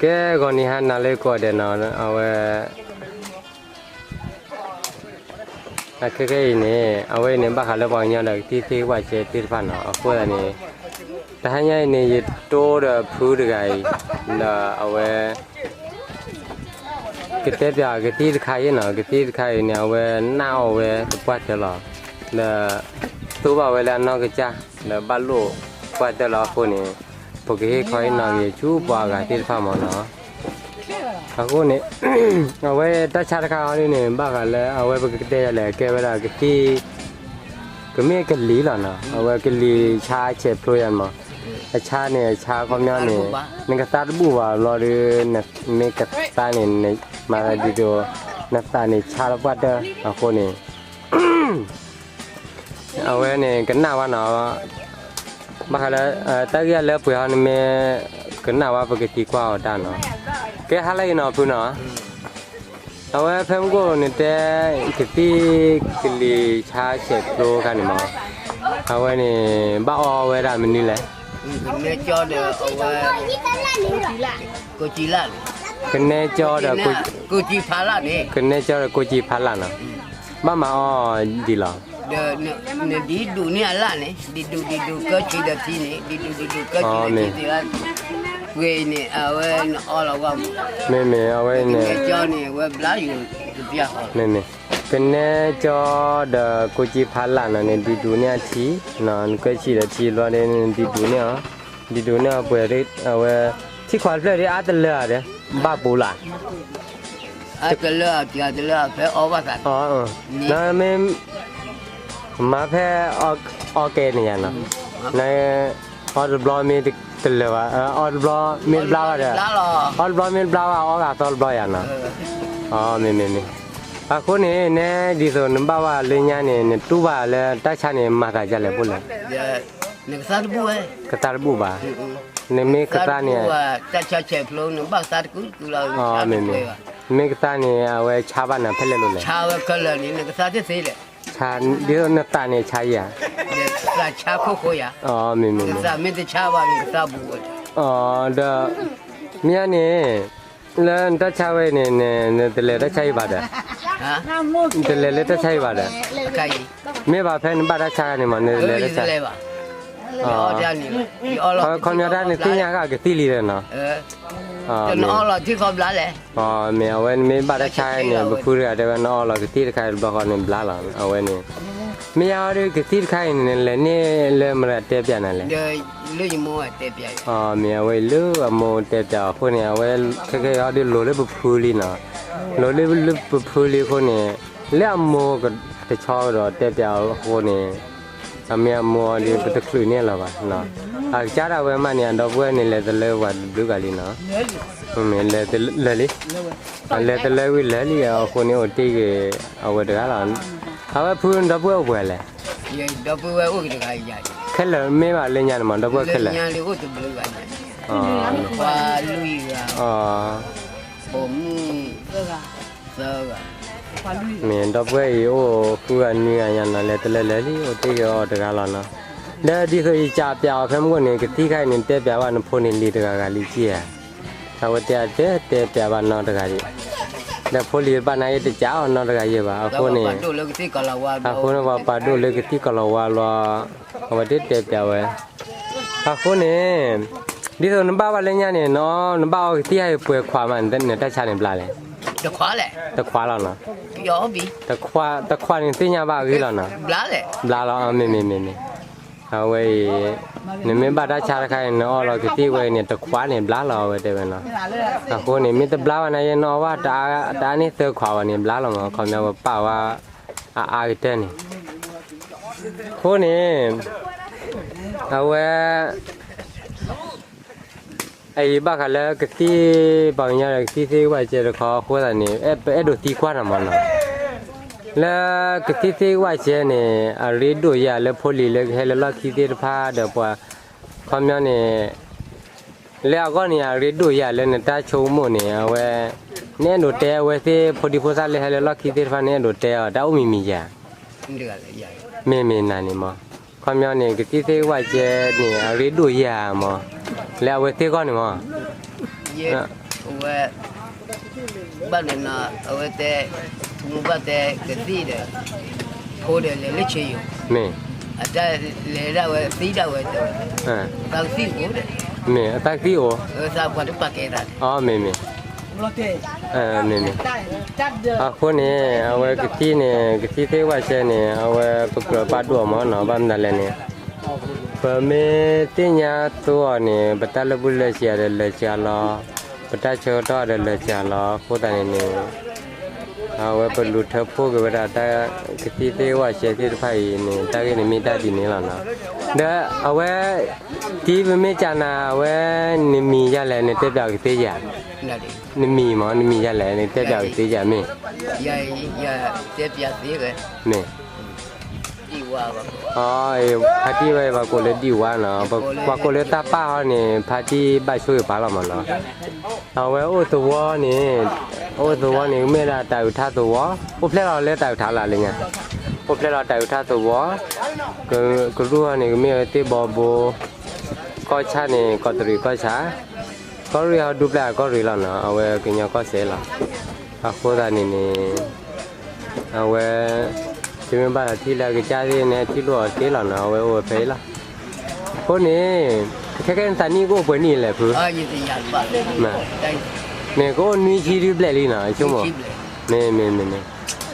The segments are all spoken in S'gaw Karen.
ကဲ ဂီၤနံၤဟါနၤလၢကိးဂၤဒဲးနီၤ, အဝဲ အခဲခဲအံၤန့ၣ် အဝဲအံၤန့ၣ် ဘၣ်ဃးလၢပှၤကညီဒီးကသံၣ်သ့ၣ်ကဘၣ်စဲသ့ၣ်တဖၣ်နီၤ, အဃိသတးန့ၣ် တဟါညါအံၤန့ၣ် ယတိဒီးဖုတဂၤအံၤ ဒီးအဝဲ ကတဲပၠးကသံၣ်တခါအံၤနီၤ, ကသံၣ်တခါအံၤန့ၣ် အဝဲနာ်အီၣ်ဝဲသပှၢ်တၢၢ်လီၤ, ဒီး သူဘၣ်ဝဲလၢအနီၢ်ကစၢ် ဒီးဘၣ်လိၣ်ပှၢ်တၢၢ်လီၤအဃိန့ၣ် ပကဟ့ၣ်ခီဟ့ၣ်နီၤက့ၤဆူပှၤအဂၤသ့ၣ်တဖၣ်မးနီၤ, အဃိန့ၣ် အဝဲတၢ်ဆါတခါအံၤဒ်န့ၣ် ဘၣ်ဃးလၢအဝဲပကတဲယၤလဲၣ် ကဲဝဲဒၣ်ကသံၣ် ကမ့ၢ်ကလံၤလီၤနီၤ, အဝဲကလံၤဆါဆဲးဖျိယၤမး, အဆါန့ၣ် အဆါခီပညီန့ၣ် နကသါတဘူၣ်ဘၣ်ဘျီဒီး နမ့ၢ်ကသါန့ၣ် မၤသးဒ်သိး နသးန့ၣ်ဆါလၢပှၢ်တၢၢ်အဃိန့ၣ် အဝဲန့ၣ်ကနၣ်ဝဲနီၤ, ဘၣ်ဃးလၢ တၢ်ဂ့ၢ်လၢပှဲၤဟီန့ၣ်မ့ၢ် ကနၣ်ဝဲပကသံကွၢ်အီၤတၢ်နီၤ, ကဲဟါလၢအံၤနီၤဖုနီၤ, အဝဲဖဲမုၢ်ကိၣ်န့ၣ်တဲ ကသံၣ်ကလံၤဆါဆဲးဖျိခါန့ၣ်မး, အဝဲန့ၣ် ဘၣ်အီဝဲဒၣ်မနုၤလဲၣ်, ကနဲကၠီဒီးအဝဲ ကိးကံလၣ်န့ၣ်, ကနဲကၠီဒီး ကိးကံဖးလၣ်န့ၣ်, ကနဲကၠီဒီးကိးကံဖးလၣ်နီၤ, ဘၣ်မၤအီဒ်လီၤ, ဒီးနဒ်ဒူၣ်န့ၢ်အလၣ်န့ၣ် ဒ်ဒူၣ်ဒ်ဒူၣ်ကၢဆံးဒီးထံန့ၣ် ဒ်ဒူၣ်ဒ်ဒူၣ်ကၢဆံးဒီးထံသ့လၣ်, ပှဲၤအံၤန့ၣ် အဝဲနအီလီၤဝဲမး, မ့မ့ၢ်အဝဲန့ၣ် ကနဲကၠီန့ၣ် အဝဲဘျါယိၤတပျၢ်ဃီလီၤ, မ့မ့ၢ် ကနဲကၠီဒီးကိးကံဖးလၣ်နီၤန့ၣ် ဒ်ဒူၣ်န့ၢ်အထံ, နကၢဆံးဒီးထံဘျီဒီး ဒ်ဒူၣ်န့ၢ်အီၤ, ဒ်ဒူၣ်န့ၢ်အီၤပှဲၤ အဝဲ ထံခွးတဖျၢၣ်ဒ်အါတလၢဧါဒီး ဘၣ်ပူၤလၢ် အါတလၢ အတလၢ ဖဲအီဘၣ်သး, နမ့ၢ် မၤဖဲ အီကဲန့ၣ်ယါနီၤ, န အီတဘျီမ့ၢ်တလၢာ်ဘၣ်, အီတဘျီမ့ၢ်တဘျါဘၣ်ဒီး, အီတဘျီမ့ၢ်တဘျါဘၣ် အီဂာ်သီတဘျီယါနီၤ, မ့မ့ၢ်မ့ၢ်, အဃိန့ၣ် နဲဒ်သိးနဘၣ်ဝဲလၢညါန့ၣ် နတူၢ်ဘၣ်လၢတၢ်ဆါန့ၣ် မၤသးဒ်လဲၣ်ဖိလဲၣ်, နကသါတဘူၣ်ဝဲ, ကသါတဘူၣ်ဘၣ်, နမ့ၢ်ကသါန့ၣ် တၢ်ဆါဆဲးဖျိ နဘၣ်ကသါတကူကူလီၤ, မ့မ့ၢ်, မ့ၢ်ကသါန့ၣ် အဝဲဆါဘၣ်နၤဖဲလဲၣ်လိၤလဲၣ်, ဆါဝဲခဲလၢာ်န့ၣ် နကသါတသ့လဲၣ်, ဆါ ဒ်သိးနသးန့ၣ်ဆါယၤ, သးဆါခိၣ်ဃိယၤ, မ့မ့ၢ်, နသးမ့ၢ်တဆါဘၣ် နကသါဘူးဝဲ, ဒီး မ့ၢ်န့ၣ် လၢနတၢ်ဆါဝဲန့ၣ် နတလဲၤတၢ်ဆါအံၤဘၣ်ဒီး, နတလဲၤလၢတၢ်ဆါအံၤဘၣ်ဒီး, မ့ၢ်ဘၣ်ဖဲနဘၣ်တၢ်ဆါန့ၣ်မး နလဲၤတၢ်ဆါ, ခီပညီတၢ်နသ့ၣ်ညါဃာ်ကသံၣ်လံဒီးနီၤ, မ့ၢ်အဝဲနမ့ၢ်ဘၣ်တၢ်ဆါန့ၣ် ပဖုတဂၤတဲဝဲ နအီလီၤကသံၣ်တခါတဘျီဃီန့ၣ် ဘျါလီၤ အဝဲန့ၣ်, မ့ၢ်ယါအီၤဒီးကသံၣ်တခါအံၤန့ၣ် နလဲၤန့ၢ်လၢမတၤတဲပၠးနၤလဲၣ်, မ့ၢ်အဝဲအံၤလၢအမိၢ်တဲပၠးနၤလဲၣ်, အမိၢ်တဲပၠးအဃိန့ၣ် အဝဲခဲခဲအံၤဒီးလိၤလၢပဖုလံနီၤ, လိၤလၢပဖုလံအဃိန့ၣ်, လၢအမိၢ်တဆီဒီးတဲပၠးအဃိန့ၣ် အမ့ၢ်အမိၢ်ဒီး ပတချုးန့ၢ်လၢၤဘၣ်, အကစၢ်ဒၣ်ဝဲမးန့ၣ် အဒီပုၢ်ဝဲၢ်န့ၣ် လဲၤတလၢဝဲတဘျုးဂၤလံနီၤ, လဲၤတလၢလံ, လဲၤတလၢဝံၤလၢာ်လံအဃိန့ၣ် အိၣ်တ့ၢ်ဂ့ၤ အဝဲတဂၤလီၤ, အဝဲဖုဒီပုၢ်ဝဲၢ်အိၣ်ပှဲၤလဲၣ်, ခဲလၢာ်မ့ၢ်ဘၣ်လၢညါန့ၣ်မး ဒီပုၢ်ဝဲၢ်ခဲလၢာ်, မ့ၢ်ဒီပုၢ်ဝဲၢ်အံၤအိၣ်ဃုဂၤနွံဂၤညါနီၤ လဲၤတလၢလၢာ်လံအိၣ်တ့ၢ်ဂ့ၤအီၤတဂၤလီၤနီၤ, ဒီးဒ်သိးယကးပၠးအီၤဖဲမုၢ်ကိၣ်န့ၣ် ကသံၣ်ခါအံၤန့ၣ် တဲပၠးဘၣ်နဖိန့ၣ်လံၤတဂၤဂၤလံက့ဧါ, အဝဲတဲတဲပၠးဘၣ်နီတဂၤဒံး, ဒီးဖိလံၤတဘၣ်နာ်က့တကးအီၤနီတဂၤယဲၢ်ဘၣ် အဃိန့ၣ်, အဃိန့ၣ်ပှၤပာ်ဒိၣ်လၢကသံၣ်ကီၤလၤဝါဘျီ, အဝဲတဲတဲပၠးဝဲ, အဃိန့ၣ် ဒ်သိးနဘၣ်ဘၣ်လၢညါန့ၣ် နဘၣ်အီကသံၣ်ခါအံၤပှဲၤခွးမး နတၢ်ဆါန့ၣ်ဘျါလဲၣ်, တခွးန့ၣ်သ့ၣ်ညါဘၣ်အဂ့ၢ်လီၤနီၤ, ဘျါလီၤ မ့မ့ၢ်မ့မ့ၢ်, အဝဲအံၤ, နမ့ၢ်ဘၣ်တၢ်ဆါတခါအံၤ နအီလီၤကသံၣ်ဝဲအံၤန့ၣ် တခွးန့ၣ်ဘျါလီၤ အဝဲတဲဝဲနီၤ, အဃိန့ၣ် မ့ၢ်တဘျါဘၣ်နာ်ယဲ နအီဘၣ် တအါန့ၢ်သၢခွးဘၣ်န့ၣ် ဘျါလီၤမး ခီပညီပပာ်ဝဲ, အအါကတၢၢ်န့ၣ်, အဃိန့ၣ်, အဝဲ အအံၤဘၣ်ဃးလၢကသံၣ်ပှၤကညီဒီးကသံၣ်သ့ၣ်ကဘၣ်စဲတခီအဃိသတးန့ၣ် ပအဲၣ်ဒိးသံကွၢ်နၤမးနီၤ, လၢကသံၣ်သ့ၣ်ကဘၣ်စဲန့ၣ် အရ့ဒိၣ်ယၤလၢဖိလံၤလၢကဟဲလၢလီၢ်ခံသ့ၣ်တဖၣ်ဒီးပှၤ, ခီပညီန့ၣ်, လၢအဂီၢ်န့ၣ် အရ့ဒိၣ်ယၤလၢနတၢ်ဆိကမိၣ်န့ၣ် အဝဲ, နအဲၣ်ဒိးတဲအဝဲသ့ၣ်ဖိဒံဖိသၣ်လၢဟဲလၢလီၢ်ခံသ့ၣ်တဖၣ် နအဲၣ်ဒိးတဲအီၤတၢ်အိၣ်မံၤမံၤယၤ မ့မ့ၢ်နၤန့ၣ်မး, ခီပညီန့ၣ် ကသံၣ်သ့ၣ်ကဘၣ်စဲန့ၣ် အရ့ဒိၣ်ယၤမး, လဲၤအဝဲသ့ၣ်ဂီၢ်န့ၣ်မး, ဝဲ ဘၣ်န့ၣ်နီၤ အဝဲတဲ မူဘၣ်တဲကသံၣ်ဒီး ဖိဒီး လဲၤလၢဆ့ယိၤ, မ့ၢ် အတၢ်လဲၤဒၣ်ဝဲသံဒၣ်ဝဲတဲဝဲ, သးကသံၣ်အိၣ်ဒီး, မ့ၢ်အတၢ်ကသံၣ်အိၣ်, သးပှၤတပာ်ကဲသး, အမ့ၢ်မ့ၢ်, မ့ၢ်မ့ၢ်, အဃိန့ၣ် အဝဲကသံၣ်န့ၣ် ကသံၣ်သ့ၣ်ဝၣ်စဲန့ၣ် အဝဲပကြၢးပာ်ဒိၣ်အီၤမးနီၤ ဘၣ်မနုၤလဲၣ်န့ၣ် ပမ့ၢ်သ့ၣ်ညါသိအီၤန့ၣ် ပတၢ်လၢာ်ဘူၣ်လၢာ်စှၤဒီးလၢာ်စှၤလီၤ, ပတၢ်ဆၢကတီၢ်ဒီးလၢာ်စှၤလီၤ အဃိသတးန့ၣ်န့ၣ် အဝဲပလူၤထၢဖှိၣ်က့ၤဝဲဒၣ်တၢ်ကသံၣ်သ့ၣ်ဝၣ်စဲသ့ၣ်တဖၣ်အံၤန့ၣ် တၢ်ဂ့ၢ်န့ၣ်မ့ၢ်တၢ်ဒ်န့ၣ်လီၤနီၤ. ဒီးအဝဲ တံၤပမ့ၢ်ကးနၤ အဝဲ နမံၤယၤလဲၣ် နတဲပၠးကသ့ဧါ, နမံၤမး နမံၤယၤလဲၣ် နတဲပၠးကသ့ဧါ မ့ၢ် မ့ၢ် ဖါတံၢ်ဝဲ ပှၤကိးလၢဒံၣ်ဝါနီၤ, ပှၤကိးလၢတၢ်ပၢ်ဟီန့ၣ် ဖါတံၢ်ဘၣ်ဆိၣ်ဂ့ၤပၢ်လီၤမးနီၤ. အဝဲအိၣ်သဝီန့ၣ်, အိၣ်သဝီန့ၣ် မ့ၢ်ဒၣ်တၢ်အုးထၣ်သဝီ, အိၣ်ဖျဲၣ်လီၤလၢတၢ်အုးထၣ်လၢလၢညါ, အိၣ်ဖျဲၣ်လီၤတၢ်အုးထၣ်သဝီ, ကရူၢ်ဟီန့ၣ် ကမ့ၢ်ဝဲသ့ၣ်ဘီဘိ, ကီၢ်ဆၣ်န့ၣ် ကီးတရံးကီၢ်ဆၣ်, ကီၢ်ရ့ၣ်ဟီဒူပျဲၢ်အကီၢ်ရ့ၣ်လီၤနီၤ, အဝဲကညီကီၢ်စဲၣ်လီၤ. အဃိသတးန့ၣ်န့ၣ် အဝဲ တမ့ၢ်ဘၣ်ဒီးထံၣ်လၢအကစၢ်သ့ၣ်န့ၣ် ထံၣ်လိာ်အီၤသ့လီၤနီၤ, အဝဲအိၣ်ဝဲဖဲအံၤလီၤ. အဃိန့ၣ် ခဲကဲနသးနံၣ်ကအိၣ်ပှဲၤနံၣ်လဲၣ်ဖု, မ့ၢ်ကအိၣ်နွံဆံဒုဘျဲၣ်လံနီၤ ဆိကမိၣ်, မ့ၢ်မ့ၢ်မ့ၢ်မ့ၢ်,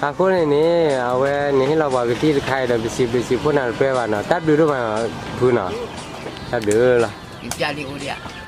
အဃိန့ၣ်န့ၣ် အဝဲနဟ့ၣ်လီၤပှၤကသံၣ်တခါအံၤဒီး ပစံးဘျုးစံးဖှိၣ်နၤတပှဲၤဘၣ်နီၤ, တၢ်ဘျုးဒိၣ်မးဖုနီၤ, တၢ်ဘျုးလီၤ.